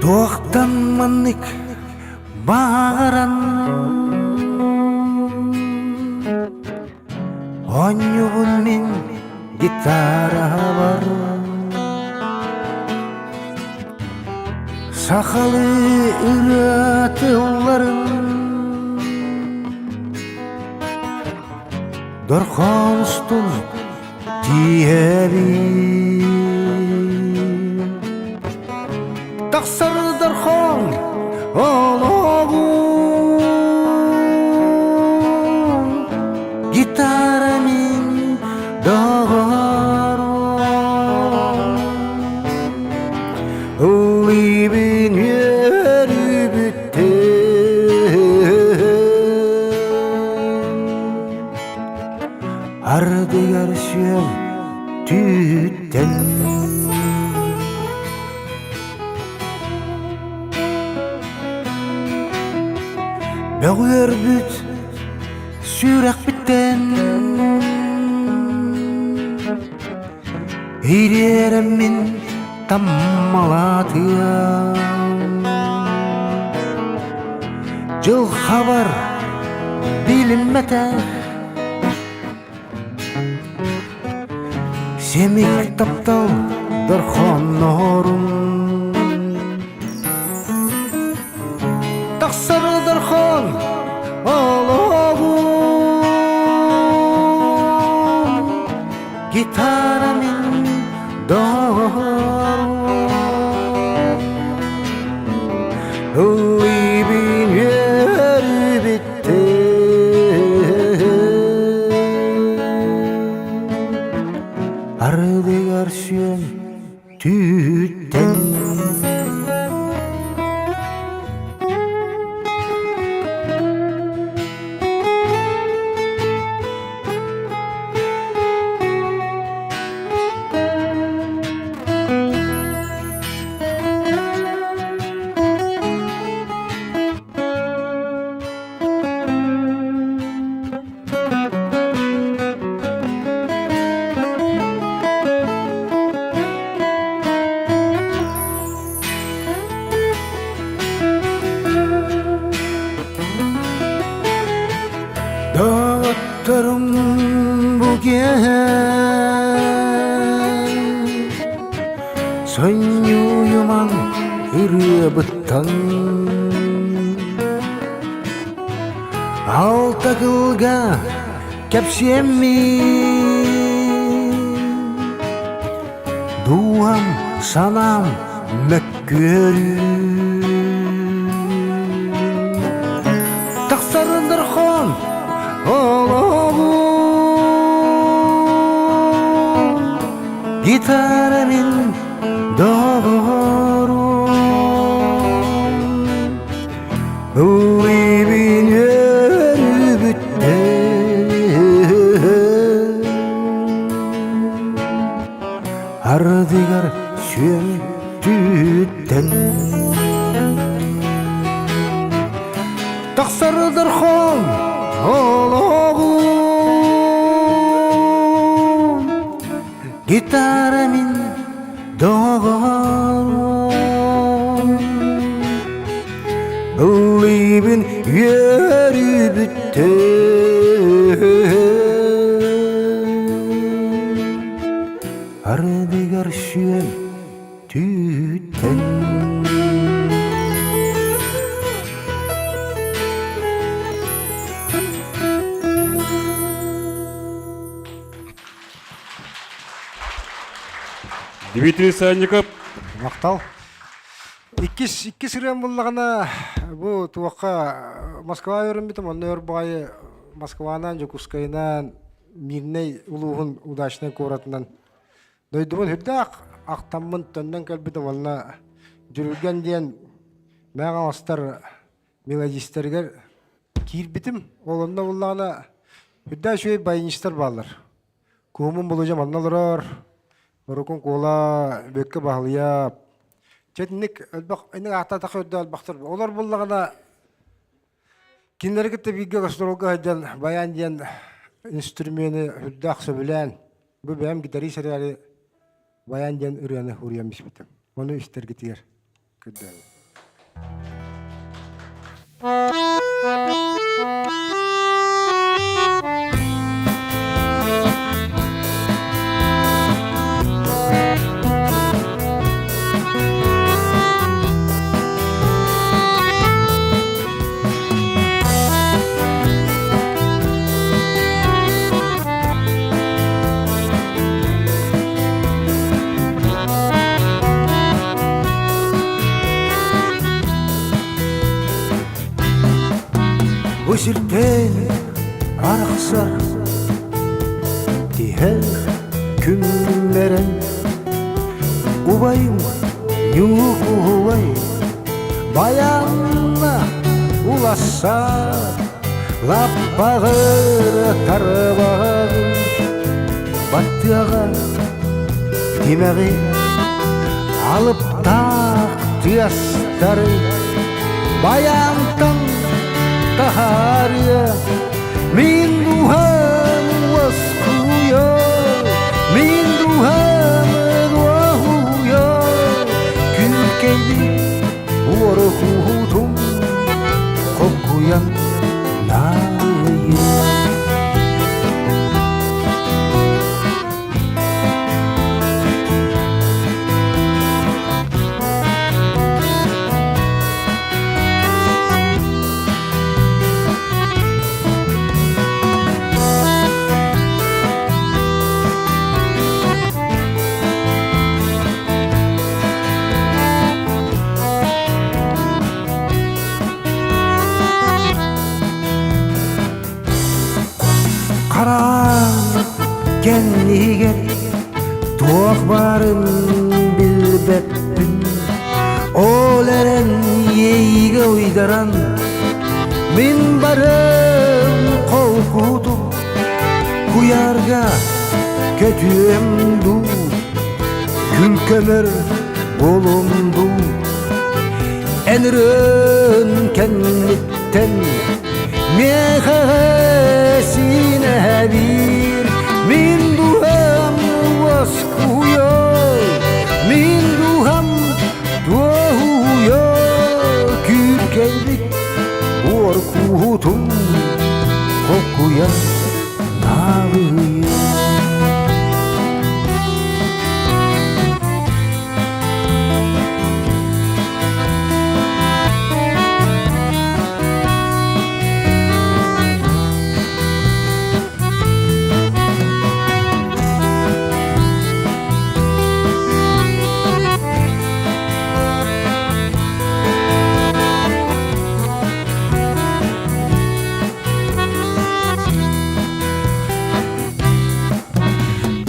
Туохтан маннык баҕаран Оонньуубун мин гитарабар Сахалыы ырыа тылларын Дорхоон устун тииһэбин Тахсар дорхоон олоҕун Гитара мин доҕорум Ыллыыбын үөрүүбүттэн Ардыгар сүөл түүттэн Бөҕүөрбүт сүрэхпиттэн Ириэрэммин таммалаатыам Дьыл хабар билиммэтэх Сэмик таптал дорхоннорун Тахсар дорхон олоҕун Гитара мин доҕорум Ыллыыбын үөрүүбүттэн Арыгыгар сүөм түүттэн Доҕотторум бу киэһэ Сонньуйумаҥ ырыабыттан Алта кылга кэпсиэммин Дууһам, санаам мөккүөрүн Тахсарын дорхон олоҕун Гитара мин доҕорум Ыллыыбын үөрүүбүттэн Ардыгар сүөм түүттэн Тахсар дорхон олоҕум Гитара мин доҕорум Ыллыыбын үөрүүбүттэн Ардыгар сүөм түүттэн Дмитрий Санников. Махтал. Иккис, иккис ырыам буллаҕына бу туохха Москва үөрэммитим, онно өр баҕайы Москванан, Дьокуускайынан, Мирнэй улууһун Удачнай куоратынан дойдубун үрдээх ахтаммын төннөн кэлбитим уонна Дьүрүлгэн диэн мэҥэ оҥостор мелодистарыгар киирбитим. Ол онно буллаҕына үрдээх үчүгэй баянистар бааллар. Куһумун булужа манна олорор, Орукун Куола, Бүөккэ Баһылыйап. Чэ итинник элбэх инник ааттаатахха үрдэ элбэхтэр. Олор буллаҕына кинилэри кытта бииргэ гастролга сылдьан баян диэн инструмени үрдээх сөбүлээн бу бэйэм гитарист эрээри баян диэн ырыаны уруйан биспитим. Ону истэргитигэр көрдөһөбүн. Бу сиртэн арахсар тиһэх күннэрин Убайым Ньукулай баянна улассар Лаппаҕыр тарбаҕын баттыаҕа тимэҕи алыптаах тыастары баянтан таһаарыа мин дууһам уоскуйа мин дууһам дуоһуйа күүркэйбит уоруһуутум хоккуйан наайы. Хараан кэннигэр туох баарын билбэппин Ол эрэн иэйиигэ уйдаран мин барым холкутук куйаарга көтүөм дуу күн көмөр буолуом дуу эн ырыын кэнниттэн миэхэ сиинэһэбиир мин дууһам уоскуйа мин дууһам туоһуйа күүркэйбит уоркуутун хоккуйан наалыйа.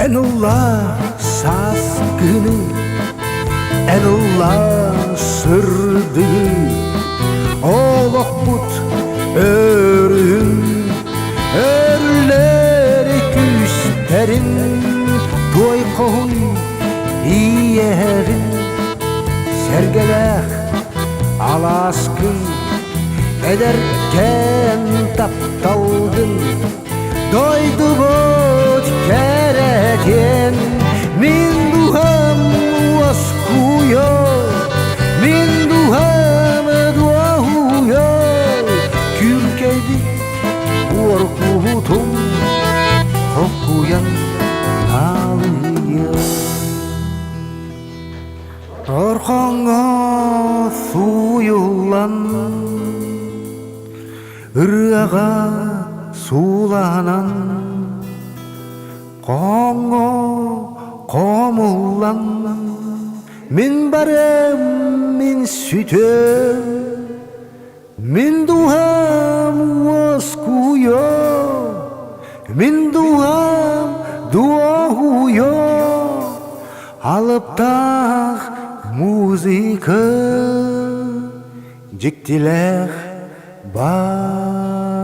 Эн ылла сааскыны, эн ылла сырдыгы, олохпут өрүһүн, өрүлэр күүстэрин, туой хоһун ийэҕин, сэргэлээх алааскын, эдэркээн тапталгын, Дойдубут кэрэтин мин дууһам уоскуйа, мин дууһам дуоһуйа, күркэйбит уоркуутун хоккуйан хаалыйа. Торхоҥҥо сууйуллан Ырыаҕа сууланан, хоҥҥо хомуллан, мин барым, мин сүтүөм, мин дууһам уоскуйуо, мин дууһам дуоһуйуо, алыптаах музыка Дьиктилээх баяны.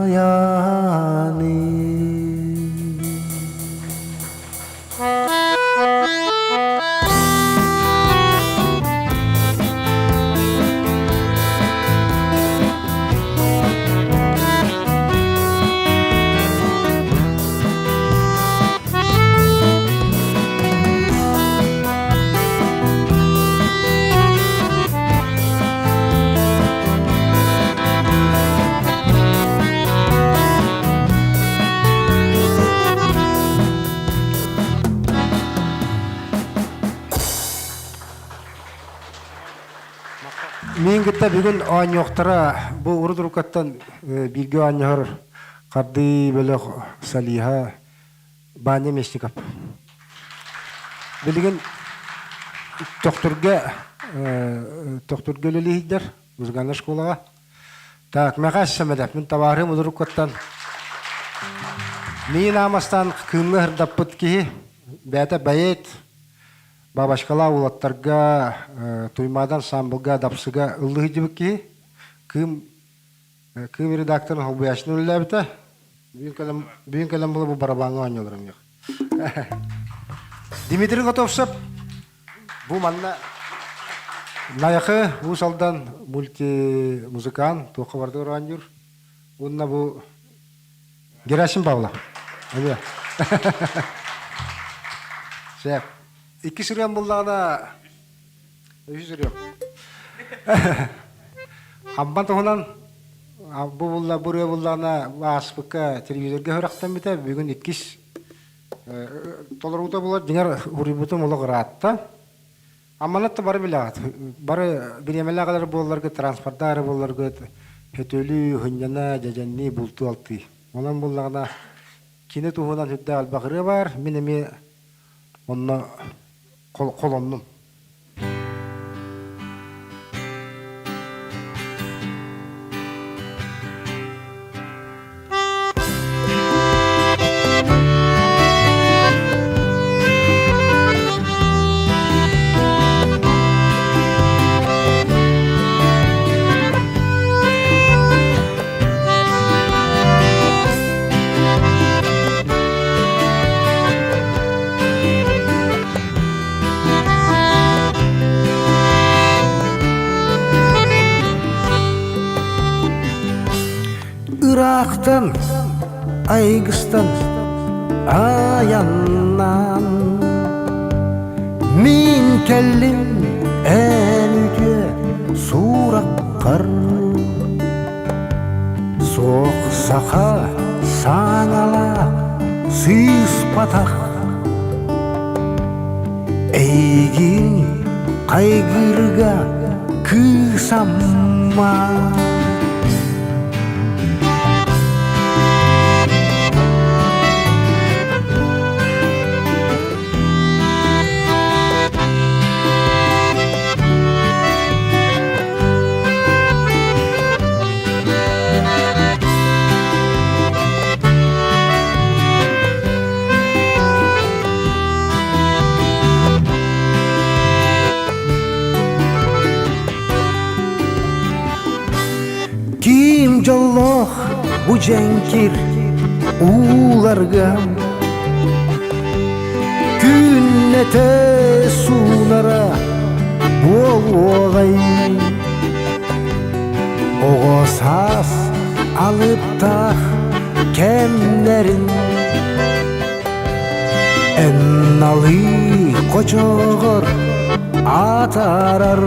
Мин кытта бүгүн оонньуохтара бу урут уруккаттан бииргэ оонньоһор Хардыы бөлөх солиһа Ваня Местников. Билигин Төхтүргэ Төхтүргэ үлэлииһийдэр музыкальнай школаҕа. Так, Мэхээс Сэмэдэп, мин табаарыһым удуруккаттан миин аамастаан кыымҥа сырдаппыт киһи, бэйэтэ бэйиэт, бабочкалаах уолаттарга Туймаадан ансаамбылга Дапсыга ыллыы сылдьыбыт киһи. Кыым Кыым редакторын холбуйааччыны үлэлээбитэ. Бүгүн кэлэн, бүгүн кэлэн була бу барабаҥҥа оонньууларым yok. Дмитрий Готовцев бу манна Найахы Уус Алдан мультимузыкант туохха барытыгар оонньуур. Уонна бу Герасим Павлов. Эмиэ. Сөп. Икки сырыам буллаҕына үһүс ырыам. Амма туһунан бу булла бу ырыа буллаҕына ааспыкка телевизорга сүрэхтэммитэ. Бүгүн иккис толоруута буолар. Дьиҥэр уруйбутум олох ыраатта. Амманат да бары билэҕит. Бары бириэмэлээх эрэ буолларгыт, транспордаах эрэ буолларгыт, хөтөлүү, хынньана, дьэдьэннии, бултуу алтыы. Онон буллаҕына кини туһунан сүрдээх элбэх ырыа баар. Мин эмиэ онно холоннум. Ыраахтан айгыстан айаннаан Мин кэллим эн үтүө сураххар Суох саха саҥалаах сыыспатах Эйигин хайгыырга кыысамма Ким дьоллоох бу дьэҥкир ууларга Күннэтэ суунара буолуоҕай Оҕо саас алыптаах кэмнэрин Эн налыы хочоҕор атаарар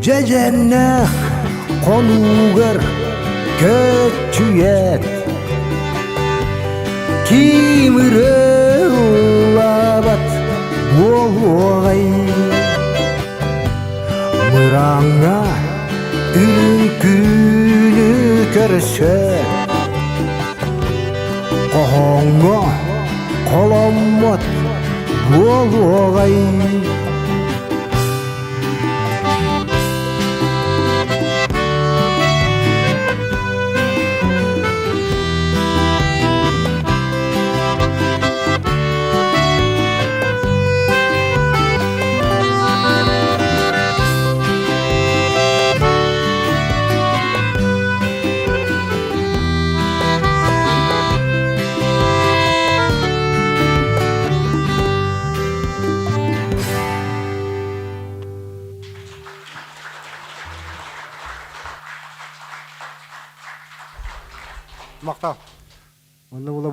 Дьэдьэннээх хонуугар көччүйэт Ким ырыалаабат буолуоҕай Мырааҥҥа үҥкүүнү көрсө Хоһооҥҥо холоммот буолуоҕай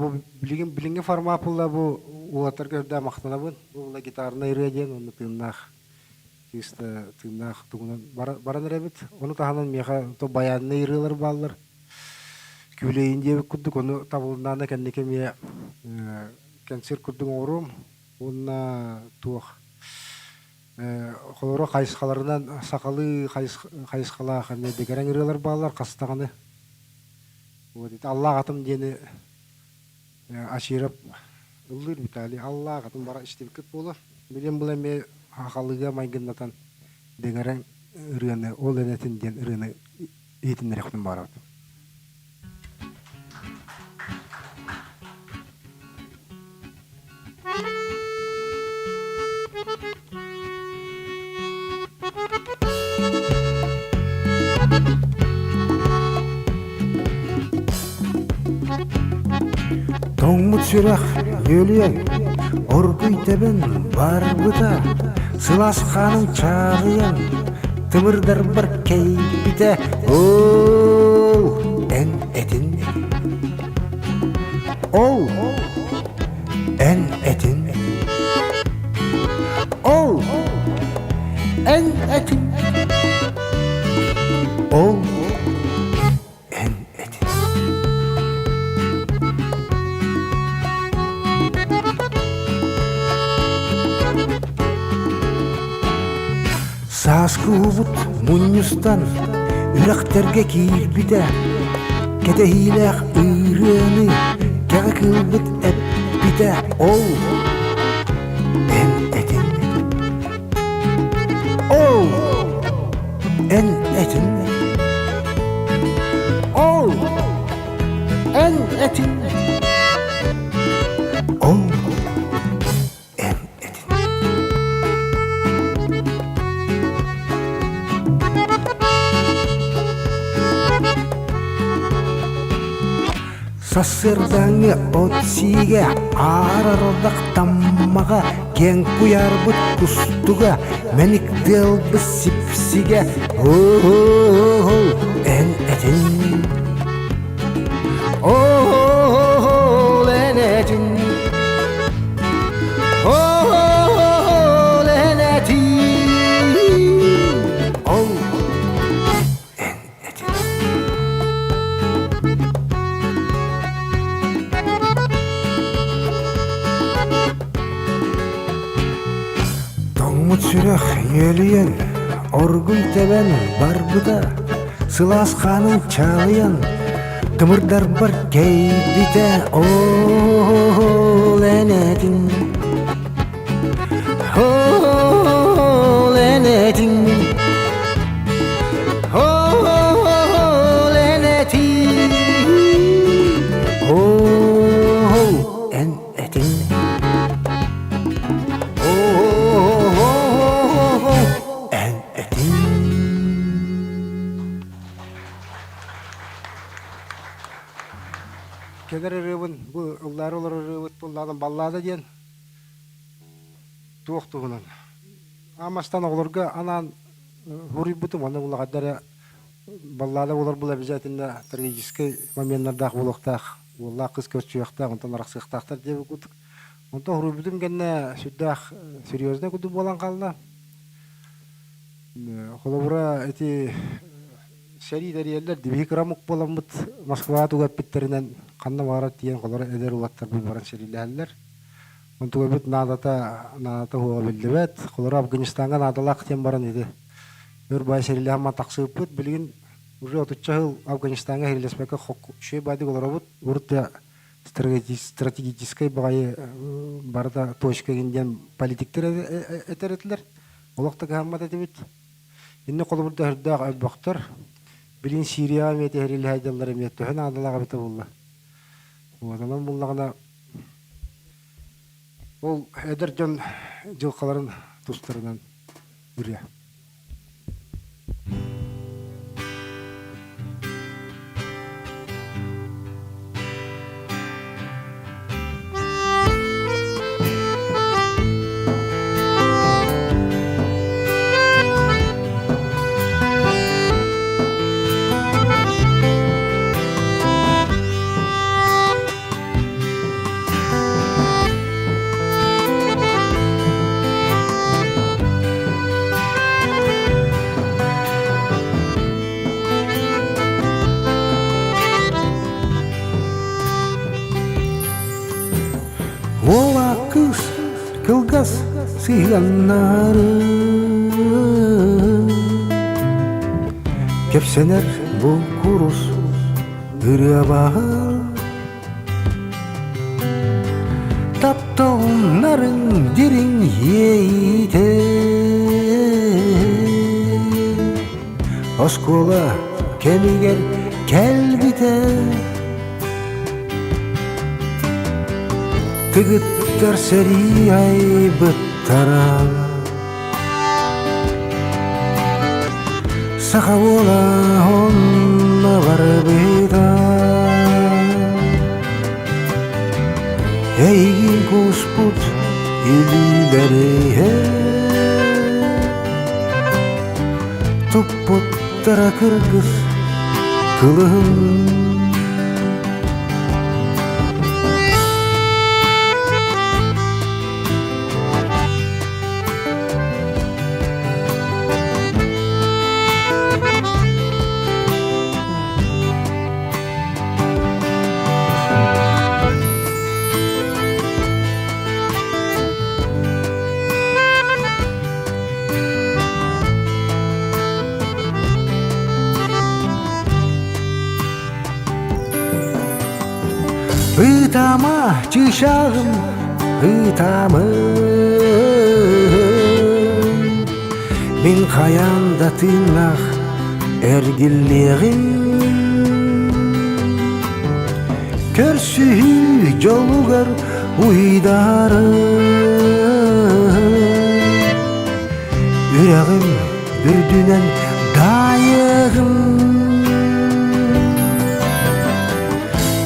Бу билигин билиҥҥи формат буолла бу уолаттарга үрдээх махтанабын. Бу була гитарнай ырыа диэн уонна тыыннаах чисто тыыннаах тугунан баран эрэбит. Ону таһынан миэхэ то баяннай ырыалар бааллар. Күүлэйин диэбит курдук ону табылыннаана кэнники эмиэ кэнсиэр курдук оҥоруом уонна туох холоро хайысхаларынан сахалыы хайысхалаах эмиэ дэгэрэҥ ырыалар бааллар хас даҕаны. Вот это Аллаах атым диэни Аширов ыллыыр Виталий Аллаах атын бара истибиккит буолар. Билим бұл эмиэ хахалыга майгыннатан дэгэрэҥ ырыаны ол энэтин диэн ырыаны иһитиннэриэхпин баҕарабын. Тоҥмут сүрэх үөлүйэн, оргуй тэбэн барбыта, сылаас хааным чаарыйан, тымырдарбар кэйбитэ, ол эн этин, ол эн этин, ол эн этин, ол эн этин. Сааскы уубут мунньустан үрэхтэргэ киирбитэ, кэтэһиилээх ырыаны кэҕэ кыылбыт эппитэ ол эн этин ол эн этин ол эн этин ол эн этин. Сарсыардааҥҥы от сиигэ аар-ардах таммаҕа киэҥ куйаарбыт кустуга мэник тыалбыт сипсигэ оо эн этин оо эн этин оо эн этин ол эн этин. Тоҥмут сүрэх үөлүйэн, оргуй тэбэн барбыта, сылаас хааным чаалыйан, тымырдарбар кэйбитэ, ол эн этин, ол эн этин, ол эн этин, ол эн этин. Эн этин. Кэлэр ырыабын бу ыллаары олорор ырыабыт буоллаҕына баллада диэн туох туһунан аамастан оҕолорго анаан суруйбутум онно улаҕадара баллада буолар була обязательно трагическай моменнардаах буолуохтаах уоллаах кыыс көрсүөхтээх онтон арахсыахтаахтар диэбит курдук онтон суруйбутум кэннэ сүрдээх серьезный курдук буолан хаалла. Холобура ити сэрии тэрийэллэр дибиһи кыра омук буоламмыт Москваҕа тугу эппиттэринэн ханна баҕарар тиийэн холоро эдэр уолаттарбыт баран сэриилэһэллэр. Онтугайбыт наадата наадата суоҕа биллибэт. Холоро Афганистаҥҥа наадалаах диэн баран ити өр баай сэриилэһэн ман тахсыбыппыт. Билигин уже отучча сыл Афганистаҥҥа сэриилэспэккэ үчүгэй баайдык олоробут. Урут да стратегическай баҕайы барыта точка диэн политиктар этэр этилэр. Олох да кыһаммат этибит. Инни холобурда өрдөөх өлбөхтөр. Билин Сирияҕа эмиэ тэһэрилэһэ дьаллар эмиэ төһө наадалаах эбитэ буолла. Вот онон буллаҕына ол эдэр дьон дьылҕаларын тустарынан ырыа. Уола кыыс кылгас сыһыаннары Кэпсэнэр бу курус ырыа баһар Тапталларын дириҥ иэйиитэ Оскуола кэмигэр кэлбитэ Тыгыттар сэрии айбыттара Саха уола онно барбыта Эйигин кууспут илиилэри Туппуттара кыргыс кылыһын Ытама, чыычааҕым, ытамын Мин хайаан да тыыннаах эргиллиэҕим Көрсүһүү дьолугар уйдарым Үрэҕим үрдүнэн даайыгым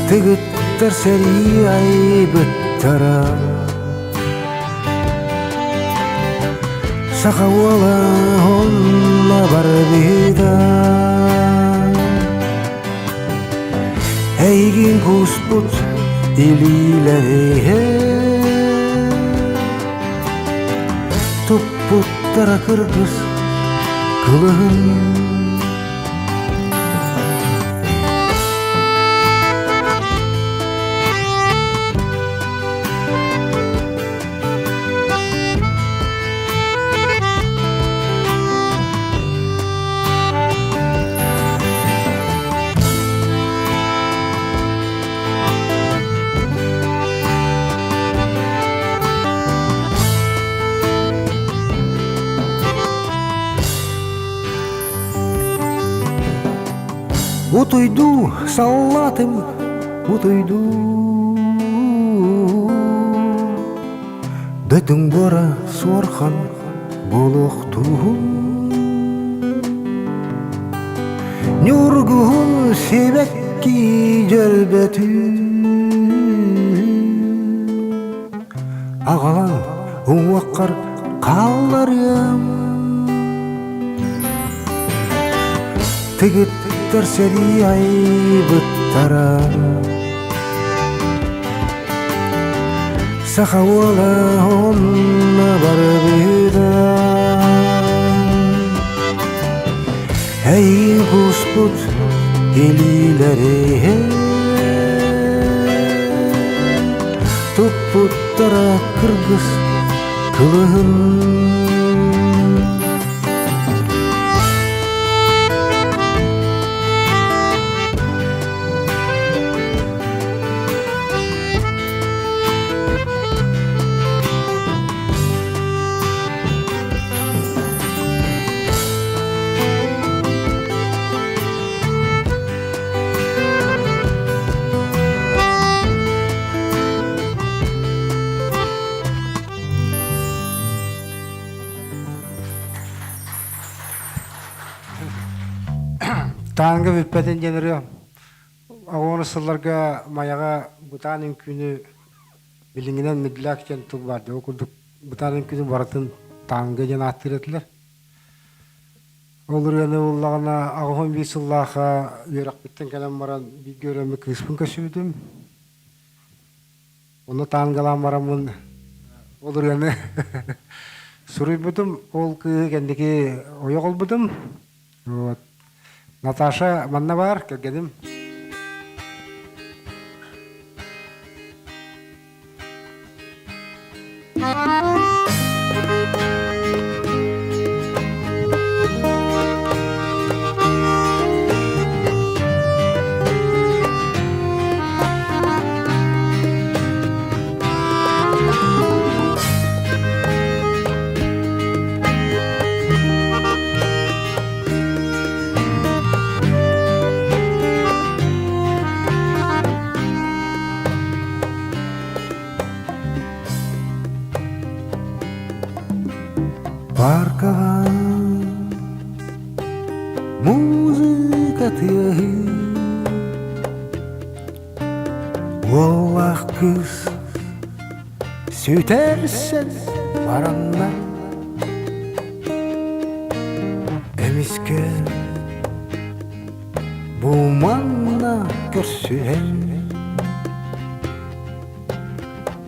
Тыгыттар сэрии айбыттара Саха уола онно барбыта Эйигин кууспут илиилэри Туппуттара кыргыс кылыһын Утуйдуу саллаатым, утуйдуу Бөтүҥ буора суорхан буолуохтуун Ньургуһун сибэкки дьөрбөтүн Аҕалан уҥуоххар хаалларыам Тыгыттар сэрии айбыттара Саха уола онно барбыта Эйигин кууспут илиилэри Туппуттара кыргыс кылыһын Таанга бүппэтин диэн ырыа Оҕону сылларга Майаҕа бытаан үҥкүүнү билиҥҥинэн медляк диэн тыл баар дии. Ол курдук бытаан үҥкүүнү барытын танго диэн ааттыыр этилэр. Ол ырыаны ыллаҕына 81 сыллаахха үөрэхпиттэн кэлэн баран бииргэ үөрэммит кыыспын көрсүбүтүм. Онно танголаан бараммын ол ырыаны суруйбутум. Ол кыыһы кэнники ойох ылбытым. Вот. Наташа манна баар, кэргэним. Паркаҕа музыка тыаһыы Уоллаах кыыс сүтэрсэн бараннар Эмискэ бу манна көрсүһэн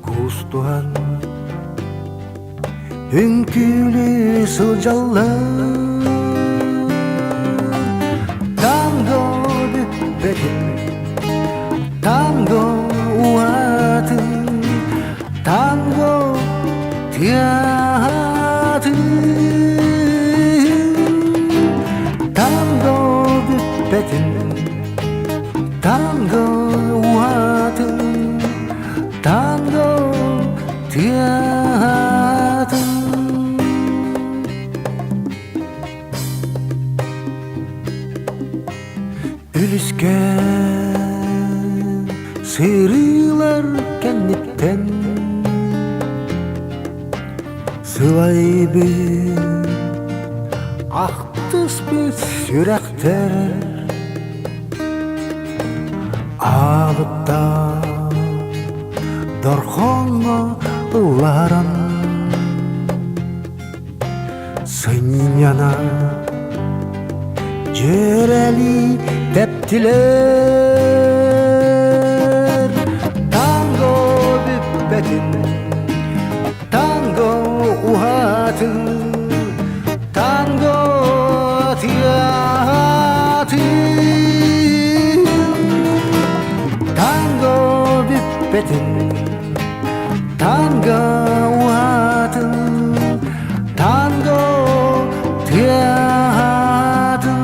Кустуһан үҥкүүлүү сылдьаллар Танго бүппэтин, танго уһаатын, танго тыаһаатын. Танго бүппэтин, танго уһаатын, танго тыаһаатын. Үлүскэн сырыылар кэнниттэн Сылайбыт ахтыспыт сүрэхтэр Аалыттан дорҕооҥҥо ылларан Сынньана дьүөрэлии тэптилэр Танго бүппэтин, танго уһаатын, танго тыаһаатын. Танго бүппэтин, танго уһаатын, танго тыаһаатын.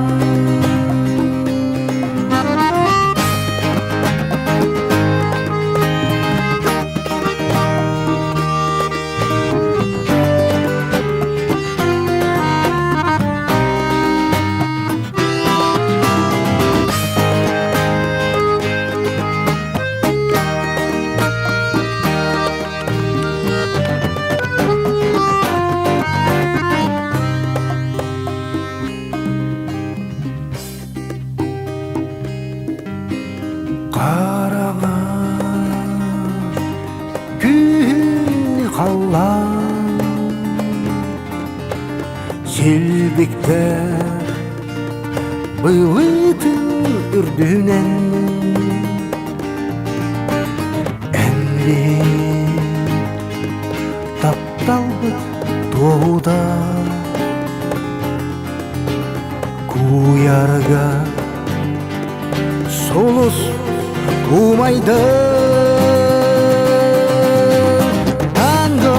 Хараҥа күһүн халлаан силбиктэр былытын үрдүнэн Эмлин тапталбыт туоһута куйарга сулус умайды Танго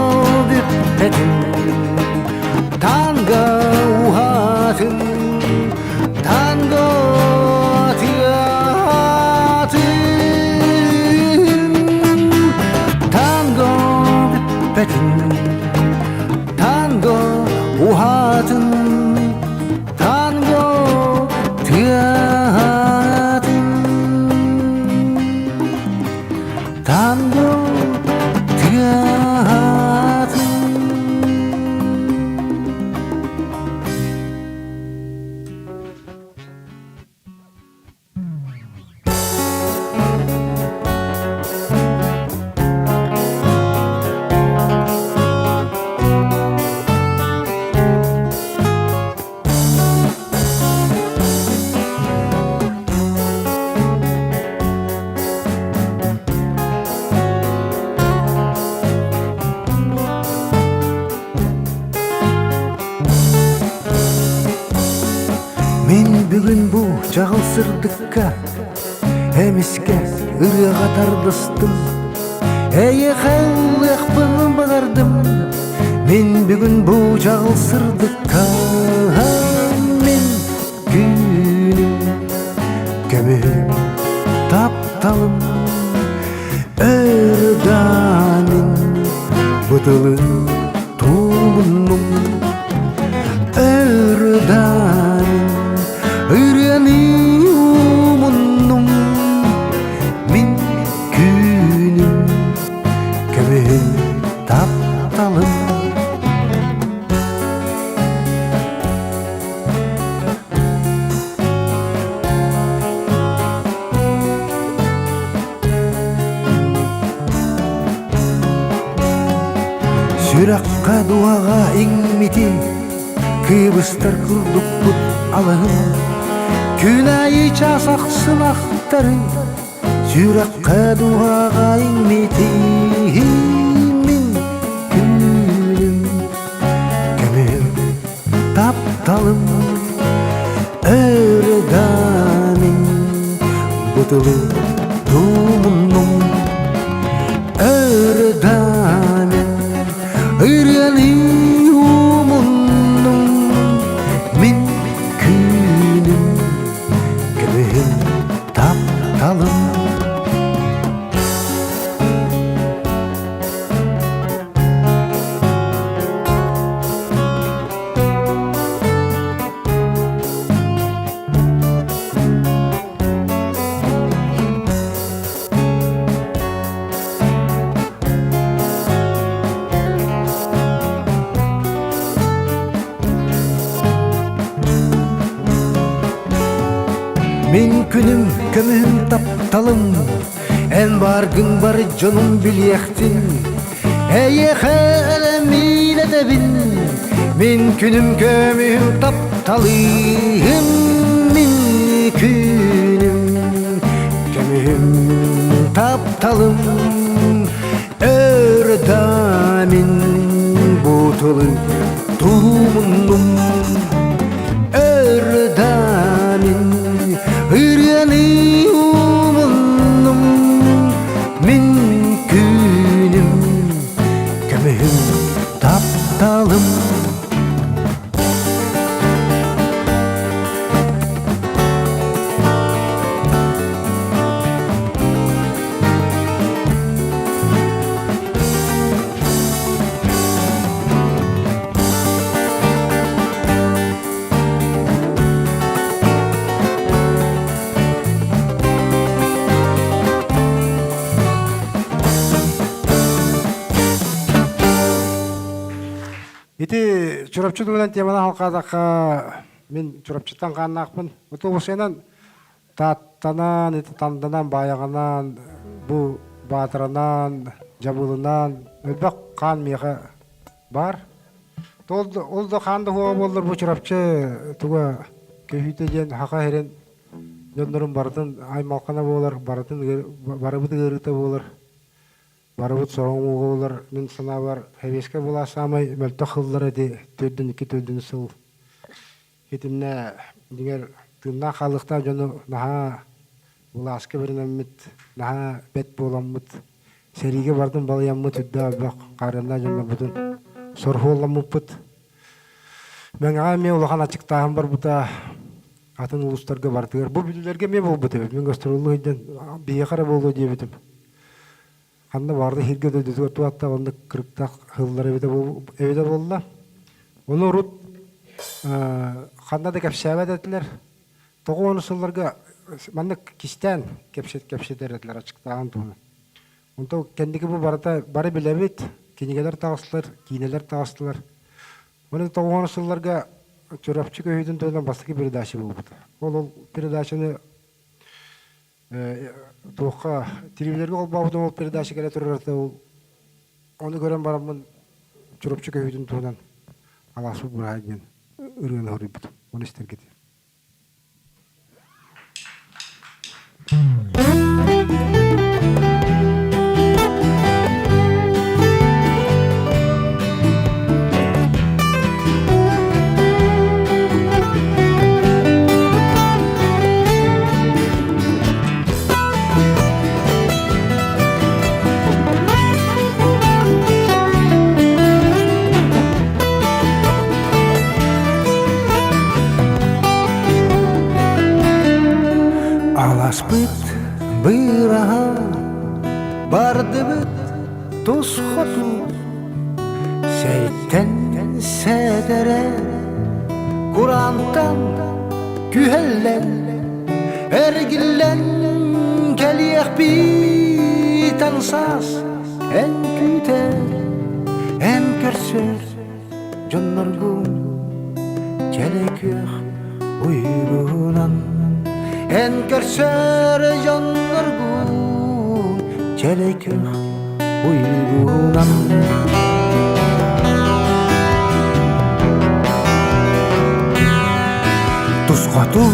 бүппэтин, танго уһаатын, танго тыаһаатын. Танго бүппэтин, танго уһаатын, танго тыаһаатын. Танго тыаһаатын. Мин бүгүн бу чаҕыл сырдыкка эмискэ ырыаҕа тардыстым Эйиэхэ ыллыахпын баҕардым. Мин бүгүн бу дьаҕыл сырдыкка мин күнүм көмүһүм тапталым ырданин бытылы туумуннум ырданин ырыаны умуннум мин күнүм көмүһүм тапталым. Сүрэххэ дуһаҕа иҥмити кыыбыстар курдукпут алыһым Күн аайы чаас ахсын ахтарын Сүрэххэ дуһаҕа иҥмити мин күнүм көмүһүм тапталым ырыдамин бутулу тумуннум ырыдамин ырыаны умуннум мин күнүм көмүһүм тапталым. Мин күнүм көмүһүм тапталым Эн бааргын бар дьонум билиэхтин Эйиэхэ элэмиин этэбин Мин күнүм көмүһүм тапталым Мин күнүм көмүһүм тапталым Өр да мин бу тылы туумуннум Өр да мин ырыаны умуннум Мин күнүм көмүһүм тапталым. Ити Чурапчы туһунан теманы халқаадахха мин Чурапчыттан хааннаахпын. Отобусайынан Тааттанан, ити Танданан, Баайаҕанан, бу Баатаранан, Дьабыылынан элбэх хаан миэхэ баар. Ол да хаан да хуоҕа буоллар бу Чурапчы туга көһүүтэ диэн хаха иһирин дьоннорун барытын аймалхана буолар, барытын барыбыт ыарыыта буолар. Барыбыт сороҕун буолар мин санаабар сэбиэскэй былаас саамай мөлтөх сыллара ити төрдүн икки төрдүн сыл итиннэ дьиҥэр тыыннаах хаалыахтаах дьону наһаа былааска бэринэммит наһаа бэт буоламмыт сэриигэ бардым балыйаммыт үрдээх элбэх хаарыаннаах дьоннорбутун сорһуолламмыппыт. Мэҥэҕэ эмиэ улахан аччыктааһын барбыта атын улуустарга барытыгар бу бүлүүлэргэ эмиэ буолбут эбит мин гастроллуу сылдьан биһиэхэ эрэ буолуо диэбитим. Ханна баҕарда иһиргэ дойдутугар туһатта оннук кырыктаах ыһыллар эбитэ буолла. Ону урут ханна да кэпсээбэт этилэр. Тоҕо ону сылларга маннык кистээн кэпсэтэр этилэр аччыктааһын туһунан. Онтон кэнники бу барыта бары билэбит, кинигэлэр таҕыстылар, киинэлэр таҕыстылар. Ону тоҕо сылларга Чурапчы көһүүтүн туһунан бастакы передача буолбута. Ол передачаны туохха телевизорга холбообутум ол передача кэлэ турарата ол ону көрөн бараммын Чурапчы көһүүтүн туһунан алааспыт быраһа диэн ырыаны хоруйбутум ону истэргит. Аласпыт быраһа бардыбыт тус хоту Сэриттэн сэтэрэ кураантан күһэллэн Эргиллэн кэлиэхпит саас эн күүтэр, эн көрсөр дьонноргун чэлэй күөх уйгунан эн көрсөр дьонноргун чэлэй күөх уйгунан. Тусхату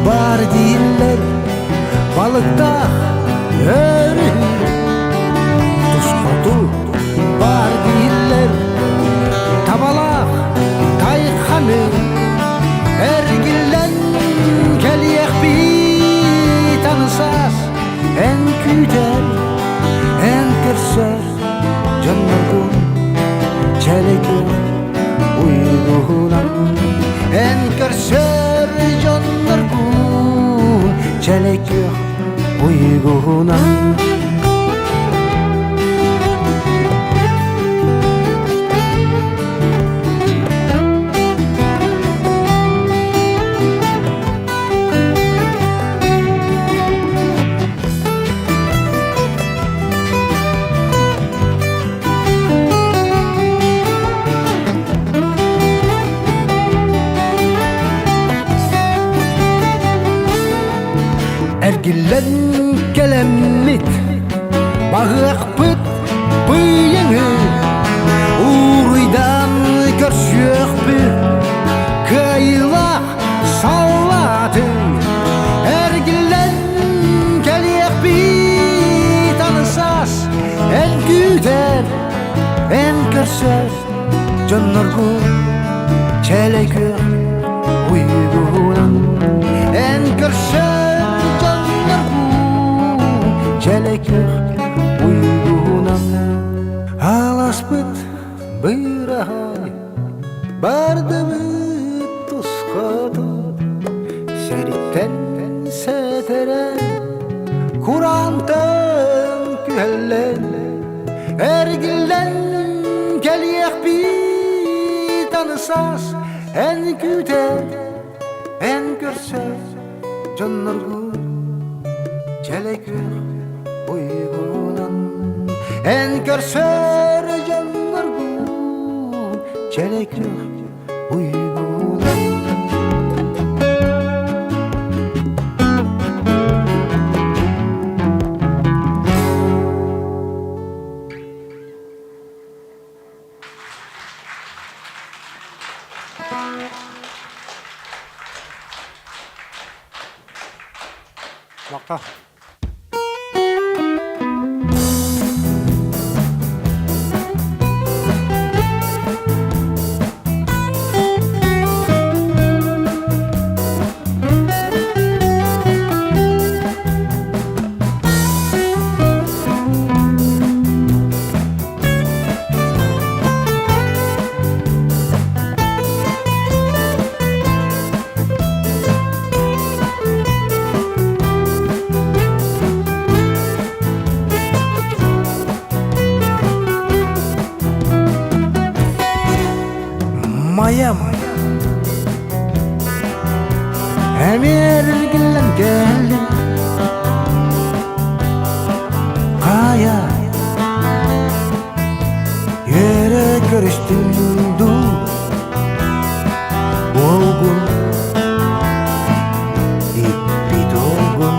бар дииллэр балыктаах өрүһү Тусхату бар дииллэр табалаах тайханы Эргиллэн кэлиэхпит ансаас эн күүтэр эн көрсөр дьонноргун чэлэйгин уйгуһунан эн көрсөр дьонноргун чэлэй күөх уйгуһунан. Эргиллэн кэлэммит баһыахпыт быйаҥы Уруйдан көрсүөхпүт кыайыылаах саллаатын Эргиллэн кэлиэхпит аны саас эн күүтэр, эн көрсөр дьонноргун чэлэй күөх уйгуһунан эн көрсөр дьонноргун чэлэй күөх уйгуһунан аласпыт быраһай бардыбыт тусхатын сэриттэн сэтэрэн кураантан күһэллэн эргиллэн кэлиэхпит аны саас эн күүтэр эн көрсөр дьонноргун чэлэй күөх уйгунан эн көрсөр дьонноргун чэлэй күөх уйгунан. Махтал. Майам Эмиэргиллэн кэллим Хайа Үөрэ көрүстүм дуу Уолгун Иппит уолгун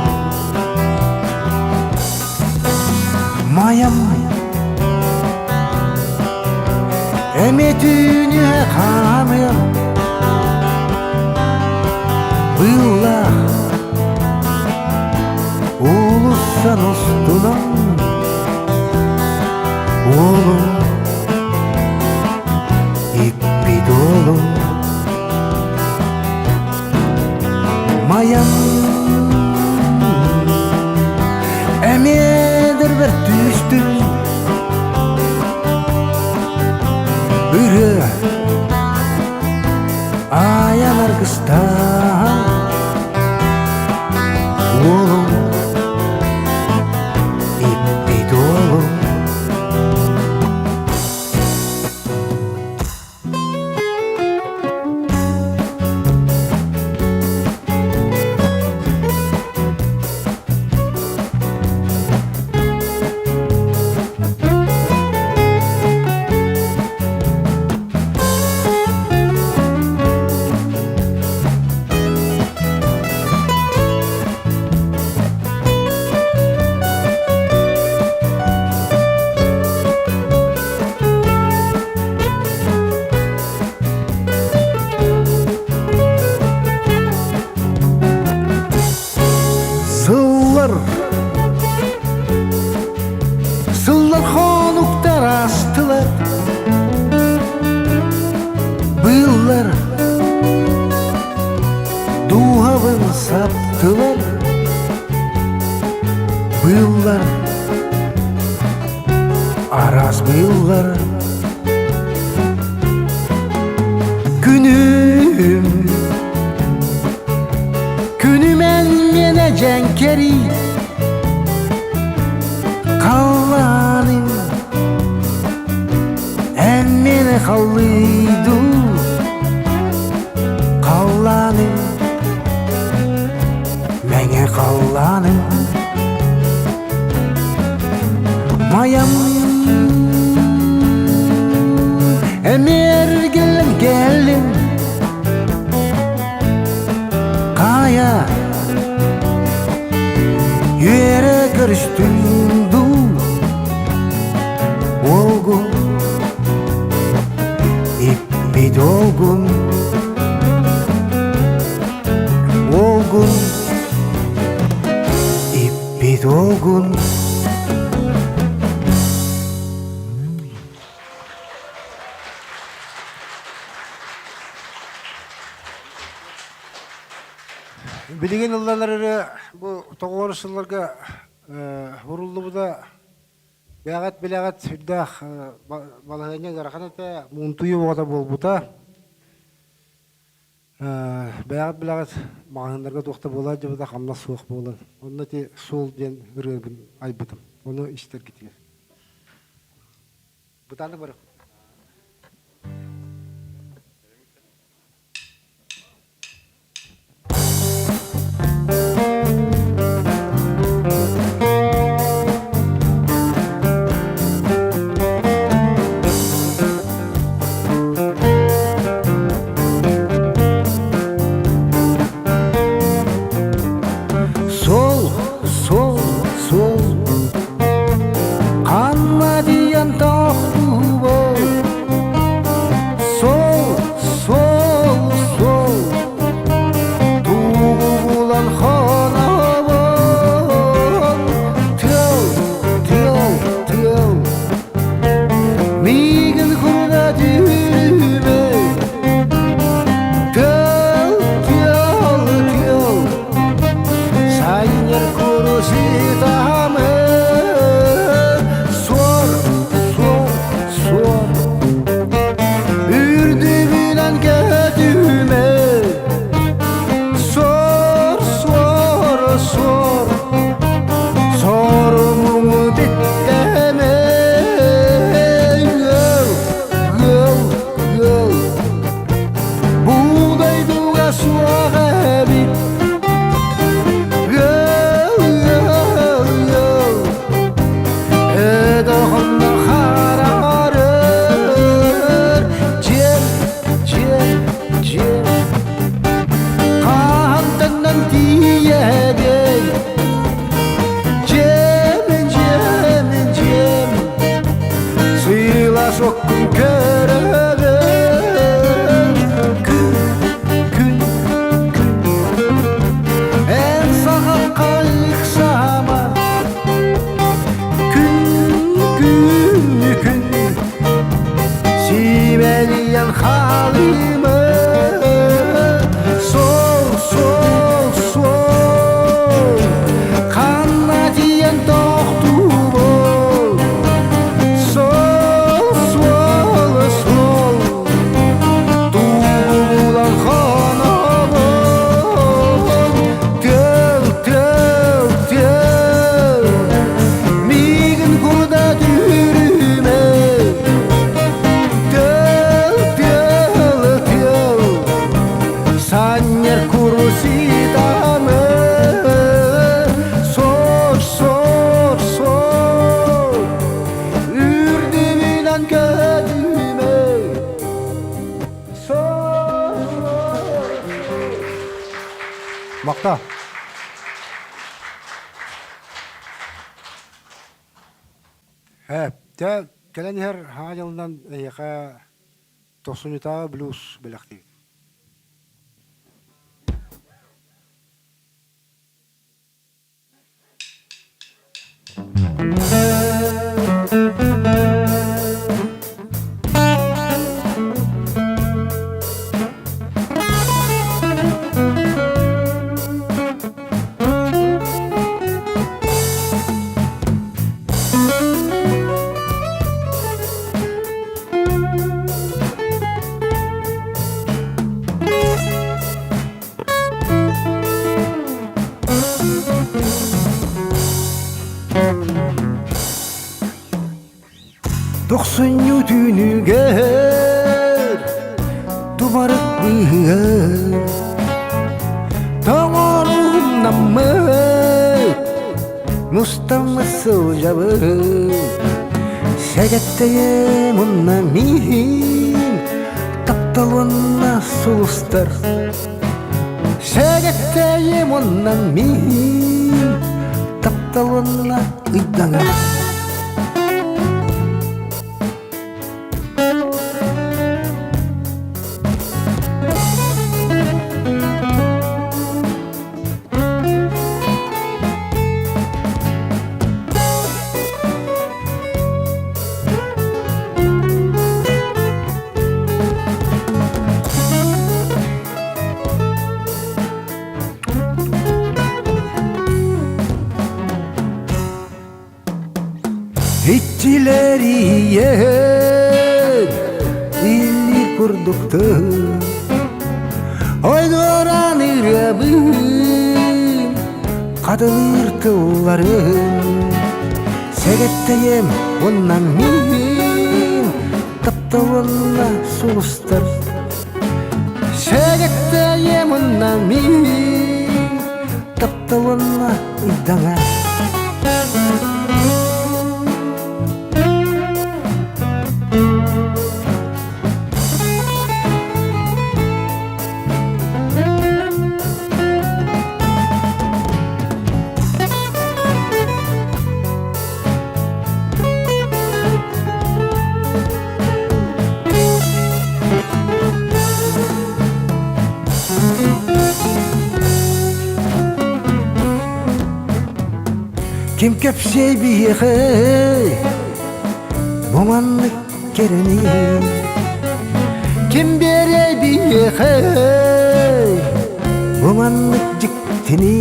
Майам Эмиэ түүнү хаамыам Быыллаах уулуссан устунан Уолум иппит уолум Майам эмиэ бэрт түстүм Ырыа айан аргыстаан Уолум Тылар, быыллар, араас быыллар. Күнүм, күнүм эн миэнэ дьэҥкэрий, халлааным эн миэнэ халлыйдуу, халлааным мэҥэ халлааным. Майам эмиэргиллэн кэллим Хайа үөрэ көрүстүм дуу Уолгун иппит уолгун Уолгун иппит уолгун. Билигин ылланар эрэ бу тоҕуору сылларга уруллубута бэҕэт билэҕит сүрдээх балаһыанньа ыарахан этэ, муунтуйуу оҕото буолбута. Бэйэҕит билэҕит, маҕаһыыннарга туох да буолаат дьыбыта хамнас суох буолан. Онно ити суол диэн ырыабын айбытым. Ону истэргитигэр. Бытааннык барыахпыт. Сол, сол, сол Ханна диэн тохтуубун Сол, сол, сол Тугу булан хонобун Тыал, тыал, тыал Миигин курда түүмэ Тыал, тыал, тыал Сайыннар куруситамы Суор, суор, суор Үрдүбүнэн көтүмэ Суор, суор, суор Сорумуҥу биттэмэ Ыал, ыал, ыал Бу дойдуга суох эбит Ыал, ыал, ыал Өтөхөннө хараарар Дьиэм, дьиэм, дьиэм Хаһантаннан тиийэбин Дьиэм, дьиэм, дьиэм Сыыла соккун көрөбүн Күн, күн, күн Эн саҕахха ыксаама Күн, күн, күн Симэлийэн хаалыма Сол, сол, сол Ханна тиийэн тохтуубун Сол, сол, сол Тугу булан хонобун Тыл, тыл, тыл Миигин курда түүрүмэ Тыл, тыл, тыл Санньар куруситамы Сор, сор, сор Үрдүбүнэн көтүмэ Сор, сор. Макта. Дьэ, кэлэн иһэр Саҥа дьылынан эйиэхэ тохсунньутааҕы блюз бэлэхтиибит. Тохсунньу түүнүгэр тумарык быыһыгар Тоҥоруһуннаммыт мустаммыт сылдьабыт Сэгэттэйэм уонна миин таптал уонна сулустар Сэгэттэйэм уонна миин таптал уонна ыйдаҥа. Иччилэрийэн илли курдуктун Ойдоран ырыабын хатылыыр тылларын Сэгэттэйэм уонна мин таптал уонна сулустар Сэгэттэйэм уонна мин таптал уонна ыйдаҥа. Ким кэпсиэй биһиэхэ бу маннык кэрэни Ким биэриэй биһиэхэ бу маннык дьиктини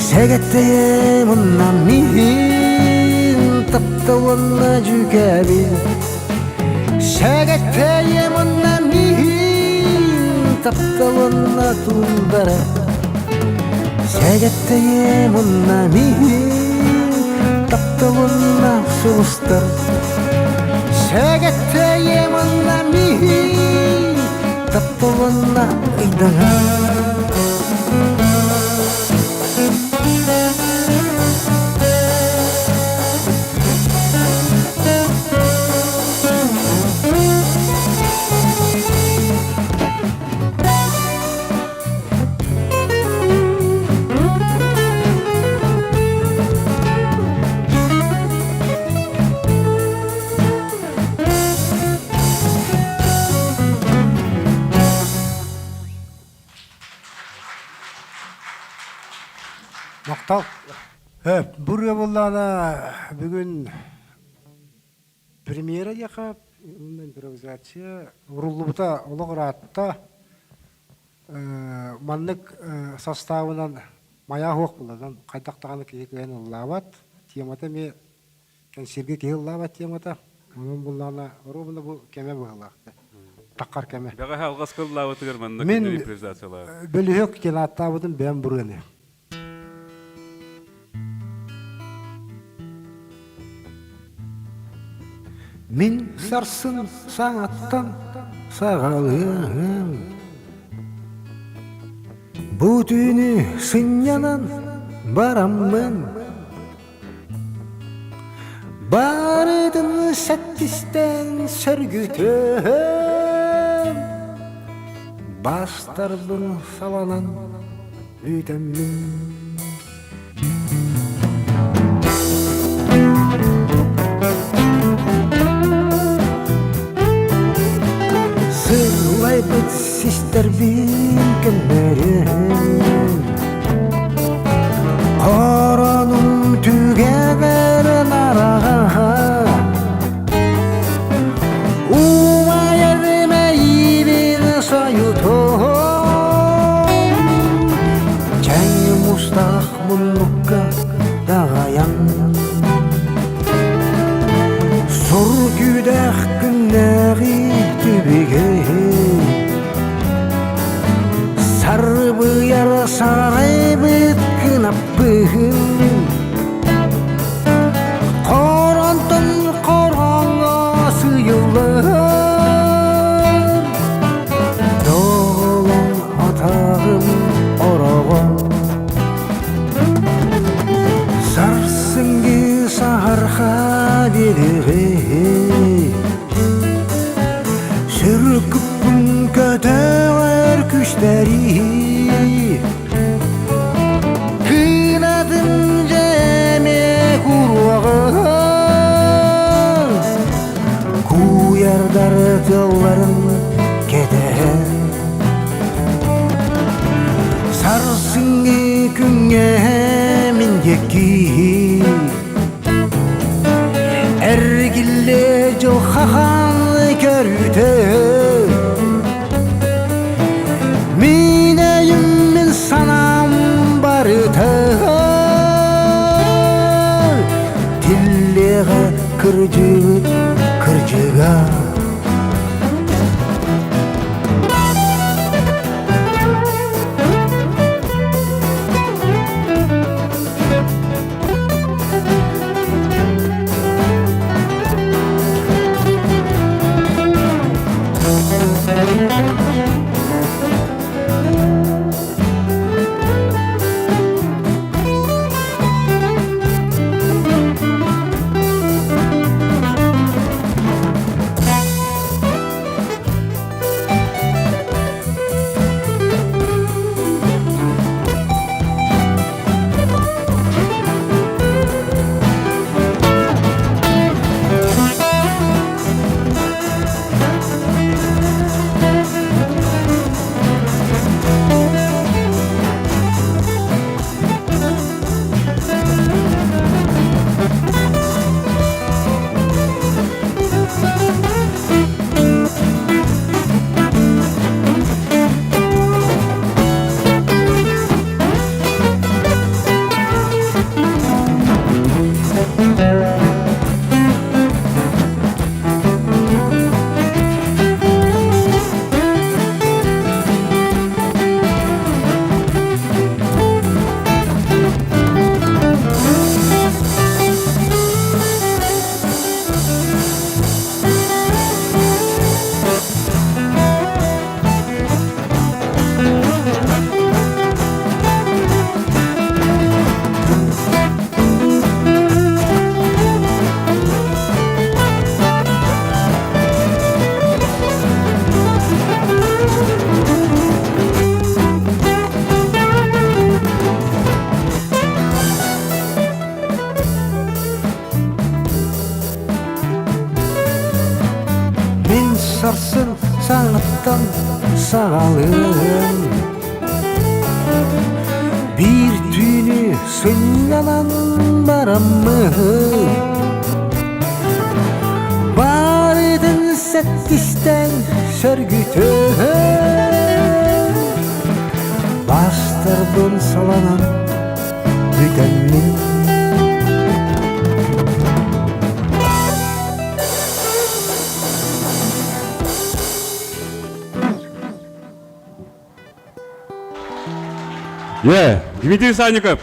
Сэгэттэйэм уонна миин таптал уонна дьүкээбил Сэгэттэйэм уонна миин таптал уонна туундара Сэгэттэйэм уонна миин таптал уонна сулустар Сэгэттэйэм уонна миин таптал уонна ыйдаҥа. Махтал. Бу ырыа буоллаҕына бүгүн премьера диэхэ импровизация уруллубута олох ыраатта. Маннык составынан маяк суох буолла. Хайдах даҕаны киһи кыайан ыллаабат. Темата эмиэ кэнсиэргэ киһи ыллаабат темата. Онон буллаҕына ровно бу кэмэ быһыылаах. Таххар кэмэ. Бэҕэһээ алҕаска ыллаабытыгар манна Мин импровизациялаах. бөлүһүөк диэн ааттаабытым бэйэм бурыаны. Мин сарсын саҥаттан саҕалыам Бу түүнү сынньанан бараммын Барытын сэттистэн сөргүтүөм Бастарбын саланан бүтэммин. Сылайбыт систэрбин көннөрүм Хоронум түгэҕэр нараҕаһа Умайар мэйиибин сойутуом Чэҥ мустаах муннукка даҕайан Сур күүдээх күннээҕи түбүгэ Сарбыйар сарайбыт кынаппыһын Хоронтон хорон. Күүппэрии Кынатын дьэме куруоҕун Куйардар тылларын кэтэһэн Сарсыҥҥы күҥҥэ мин диэки Эргиллэ дьылхахан көрүүтэ Мин өйүм мин санаам барыта Тиллиэҕэ кырдьыбыт кырдьыга. Мин сарсын саҥаттан саҕалыам Биир түүнү сынньанан бараммын Барытын сэттистэн сөргүтүөм Бастарбын саланан бүтэммин. Yeah, Дмитрий Санников.